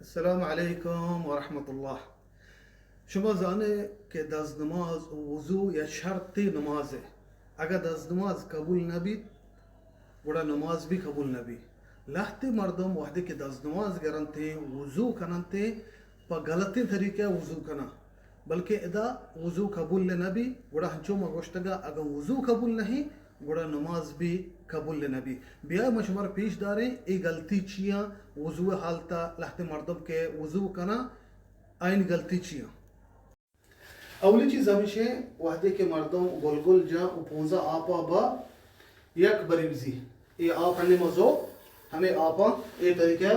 السلام علیکم ورحمۃ اللہ۔ شما زانے کہ دزنماز وضو یا شرط نماز ہے۔ اگر دزنماز قبول نہ بیت، گڑا نماز بھی قبول نہ بی۔ لہتے مردم وہدے کہ دزنماز گرنتے، وضو کننتے، پہ غلطیں طریقہ وضو کنن، بلکہ ادا وضو قبول نہ بی۔ گڑا ہنچو ما گوشتگا، اگر وضو قبول نہیں، گڑا نماز بھی قبول نہ بی۔ بیا ما شمار پیش داریں، اے غلطی چیاں وضو حالتا لہتے مردم کہ وضو کنن، آئین غلطی چیاں۔ اولی چیز ہمیشیں، وہدے کہ مردم گلگل جاں و پونزا آپا با یک بری بزی۔ اے آپ ہنی مزو، ہمیں آپاں اے طریقہ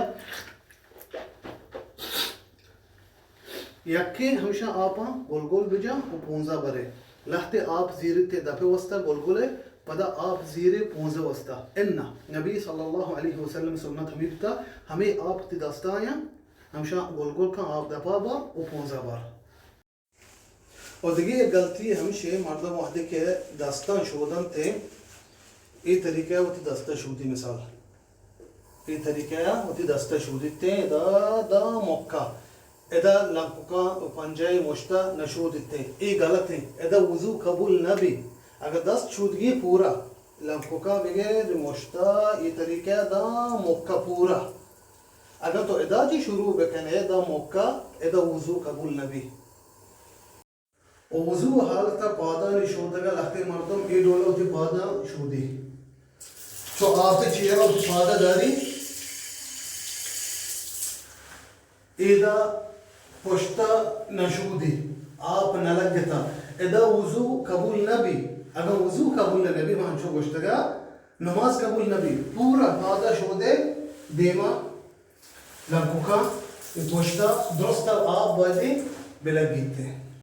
یکے ہمشاں آپاں گلگل بجاں و پونزا برے۔ لہتے آپ زیرتے دپے واسطہ گلگلے، پدا آپ زیرے پونزے واسطہ۔ انا نبی صلی اللہ علیہ وسلم سنت ہمیں بتا، ہمیں آپ تی دستایاں، ہمشاں گلگل کن آپ دپا با و پونزا بر۔ و دگہ یک غلطی ہمشیں، مردم وہدے کہ دستاں شودنت، اے طریقہ وتی دستاں شودی، مثال، اے طریقہ وتی دستاں شودیت، ادا دا مکہ، ادا لنککاں و پنجہ مشتا نشودیت، اے غلط ہیں، ادا وضو قبول نہ بی۔ اگر دست شودگی پورا، لنککاں بگیر مشتا، اے طریقہ دا مکہ پورا۔ اگر تو ادا چی شروع بکنے، دا مکہ، ادا وضو قبول نہ بی۔ و وضو حالتا پادانی شودگا لہتے مردم اے ڈولا وتی پاداں شودی۔ چو آپ چیرا وتی پادا داری، ایدا پشتا نشودی، آپ نلگتا، ادا وضو قبول نبی۔ اگاں وضو قبول نبی، ما ہنچو گوشتگا، نماز قبول نبی۔ پورا پادا شودے دیما لنککاں، اے پشتا درست آپ بایدیں بلگیت۔